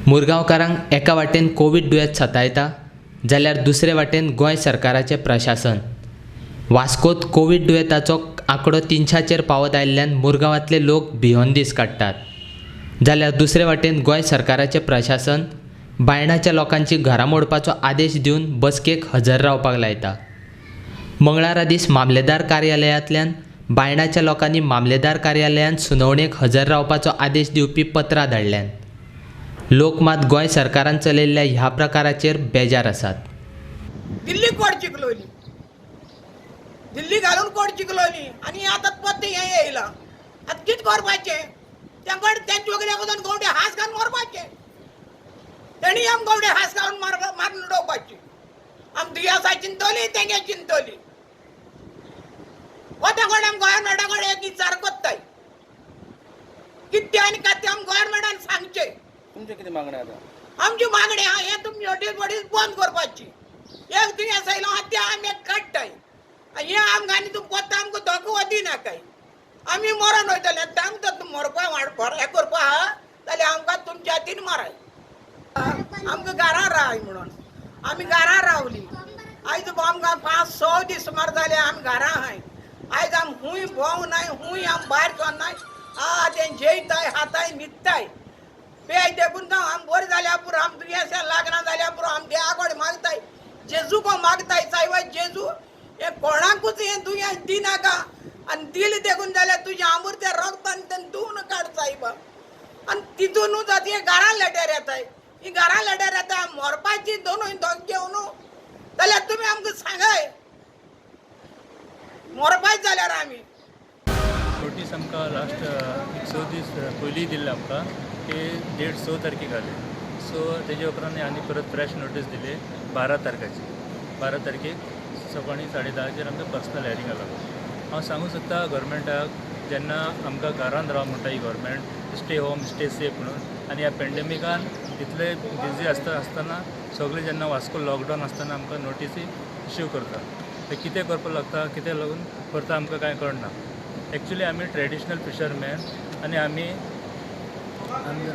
मुरगांवकारांक एका वाटेन कोवीड दुयेंत सतायता जाल्यार दुसरे वाटेन गोंय सरकाराचें प्रशासन. वास्कोत कोवीड दुयेंताचो आंकडो 300चेर पावत आयिल्ल्यान मुरगांवांतले लोक भियोन दीस काडटात, जाल्यार दुसरे वाटेन गोंय सरकाराचें प्रशासन बायणाच्या लोकांची घरां मोडपाचो आदेश दिवन बसकेक हजर रावपाक लायता. मंगळारा दीस मामलेदार कार्यालयांतल्यान बायणाच्या लोकांनी मामलेदार कार्यालयांत सुनावणेक हजर रावपाचो आदेश दिवपी पत्रां धाडल्यात. लोक मात गोंय सरकारान चलयल्ल्या ह्या प्रकाराचेर बेजार आसात. दिल्ली कोड चिकलोली, दिल्ली घालून कोड चिकलोली आनी आतां पत्ते हें येयलां. आतां कितें करपाचें? तेंकडे तेंचे वगैरे वचून गवडे हास घालून मरपाचें, तेणी आम गवडे हास घालून मारून उडोवपाची. आम दुयेंसा चिंतली, तेंगे चिंतली. हो तेंकडे आम गोवोरमेंटा कडेन एक विचार कोत्ताय कितें आनी कातें आम गोवोरमेंटान सांगचें. तुमचे कितें मागणें आतां? आमची मागणी आहा हें तुमी नोटीस बोटीस बंद करपाची. एक दुयेंस आयलो आहा तें आमी काडटाय, हें आमकां आनी तुमी कोत्ता आमकां धोको दिनाकाय. आमी मरोन वयतले आमकां तूं मरपा हें करपा आहा जाल्यार आमकां तुमच्या हातीन माराय, आमकां घरां राय म्हणून. आमी घरां रावली आयज आमकां 5-6 दीस सुमार जाले आमी घरां आहाय. आयज आम खूंय भोंव नाय, खूंय आम भायर सरनाय. आ तें जेयताय, खाताय, न्हिदताय. पेय देखून जावं आम बरें जाल्या पुरो, आम दुयेंसां लागना जाल्या पुरो. आम देवा कडेन मागताय, जेजू को मागताय, सायबा जेजू हें कोणाकूच हें दुयेंस दिनाका आनी दिलें देखून जाल्यार तुजें आमूर तें रगतान तें धुवन काड सायबा. आनी तितूनूच आतां हें घरां लेटर येताय, ही घरां लेटर येता मरपाची दोनूय दोग घेवन जाल्यार तुमी आमकां सांगाय मरपाच जाल्यार आमी. नोटीस आमकां लास्ट एक 6 दीस पयलीं दिल्ले आमकां की डेट 6 तारखेक घाली. सो तेजे उपरांत आनी परत फ्रेश नोटीस दिली 12 तारखाची. 12 तारखेक सकाळीं 10:30 आमकां पर्सनल हियरींग आसलो. हांव सांगूंक सोदता गव्हर्मेंटाक, जेन्ना आमकां घरान राव म्हणटा ही government, stay home stay safe म्हणून, आनी ह्या पेंडेमिकान इतले बिजी आसता आसतना सगळें जेन्ना वास्को लॉकडावन आसतना आमकां नोटीसी इश्यू करता. ते कितें करपाक लागता, कितें लागून करता आमकां कांय कळना. एक्चुली आमी ट्रेडिशनल फिशरमॅन आनी आमी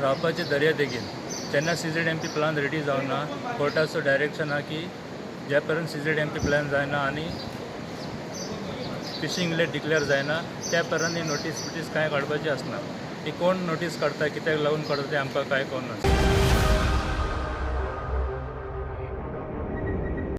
रावपाचे दर्या देगेन. जेन्ना CZMP plan ready जावना, कोर्टाचो डायरेक्शन आहा की ज्या पर्यंत CZMP plan जायना आनी फिशींग लेट डिक्लेअर जायना त्या पर्यंत ही नोटीस बिटीस कांय काडपाची आसना. ही कोण नोटीस काडटा, कित्याक लागून काडटा तें आमकां कांय कळना.